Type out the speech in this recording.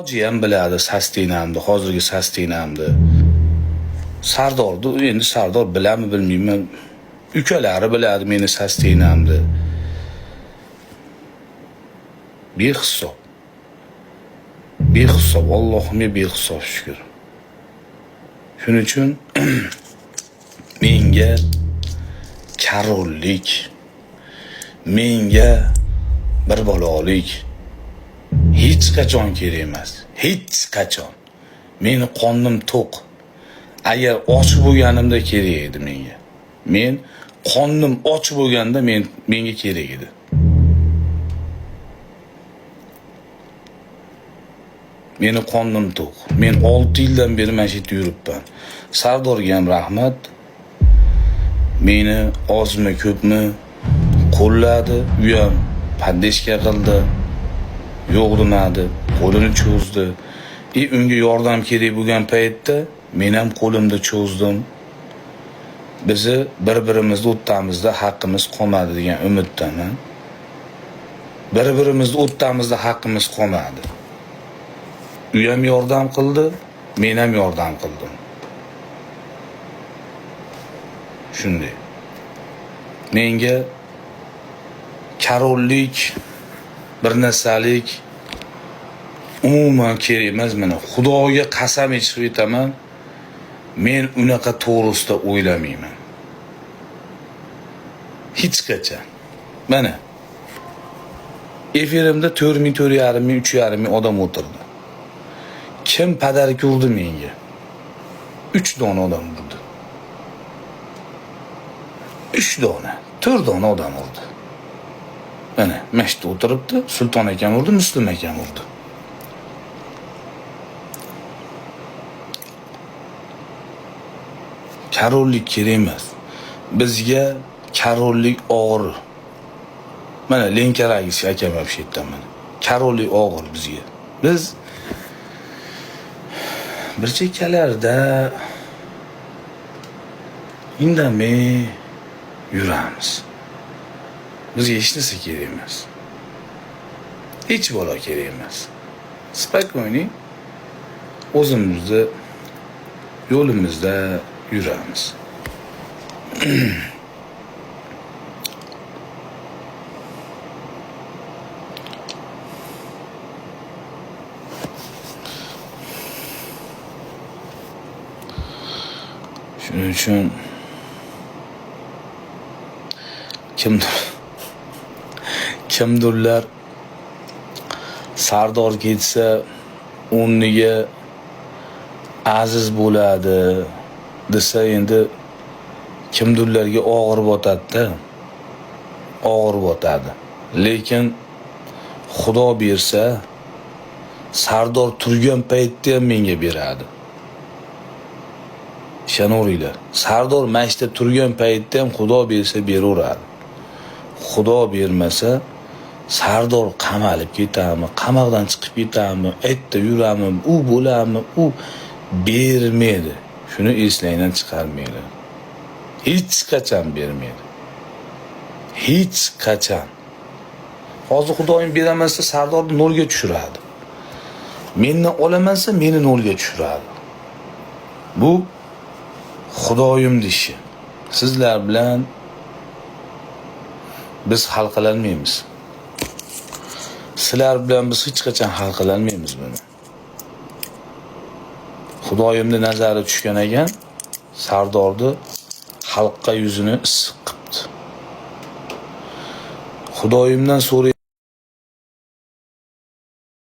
Hoji ham biladi sastinamni, hozirgi sastinamni. Sardorni endi Sardor biladimi bilmayman. Ukalari biladi meni sastinamni. Behisob. Behisob, Allohimga behisob shukr. Shuning uchun menga karollik, menga bir balolik hech qachon kerak emas. Hech qachon. Meni qornim to'q. Agar och bo'lganimda kerak edi menga. Men qornim och bo'lganda menga kerak edi. Meni qornim to'q. Men 6 yildan beri mana shu yerda yuribman. Sardorga ham rahmat. Meni ozmi ko'pmi qo'lladi, u ham поддержка qildi. Yo'q demadi, qo'lini cho'zdi. Unga yordam kerak bo'lgan paytda men ham qo'limni cho'zdim. Bizni bir-birimizni o'rtamizda haqqimiz qolmadi degan umiddaman. Bir-birimizni o'rtamizda haqqimiz qolmadi. U ham yordam qildi, men ham yordam qildim. Shunday. Menga karollik, bir narsalik umuman kerak emas mana. Xudoga qasam ichib aytaman, men unaqa to'g'risida o'ylamayman. Hech qachon. Mana efirimda 4 ming, 4,5 ming, 3,5 ming odam o'tirdi. Kim padarka urdi menga? 3 dona odam urdi. 3 dona, 4 dona odam urdi. Mana shu yerda o'tiribdi, Sulton akam urdi, Muslim akam urdi. Karollik kerak emas. Bizga karollik og'ir. Mana Lenkaragis akam ham shu yerdan mana. Karollik og'ir bizga. Biz bir chekkalarda indamay yuramiz. Bizga hech narsa kerak emas. Hech balo kerak emas. Spokойный o'zimizni yo'limizda yuramiz. Shuning uchun kimdirlar Sardor ketsa o'rniga Aziz bo'ladi desa, endi kimdirlarga og'ir botadi-da. Og'ir botadi. Lekin Xudo bersa Sardor turgan paytda ham menga beradi. Ishonaveringlar. Sardor mashda turgan paytda ham Xudo bersa beraveradi. Xudo bermasa Sardor qamalib ketadimi, qamoqdan chiqib ketadimi, aytda yuradimi, u bo'ladimi, u bermaydi. Shuni eslangdan chiqarmanglar. Hech qachon bermaydi. Hech qachon. Hozir Xudoyim beraman desa Sardorni nolga tushiradi. Mendan olaman desa meni nolga tushiradi. Bu Xudoyim ishi. Sizlar bilan biz hal qilolmaymiz. Sizlar bilan biz hech qachon hal qilolmaymiz buni. Xudoyimning nazari tushgan ekan, Sardorni xalqqa yuzini issiq qilibdi. Xudoyimdan so'ray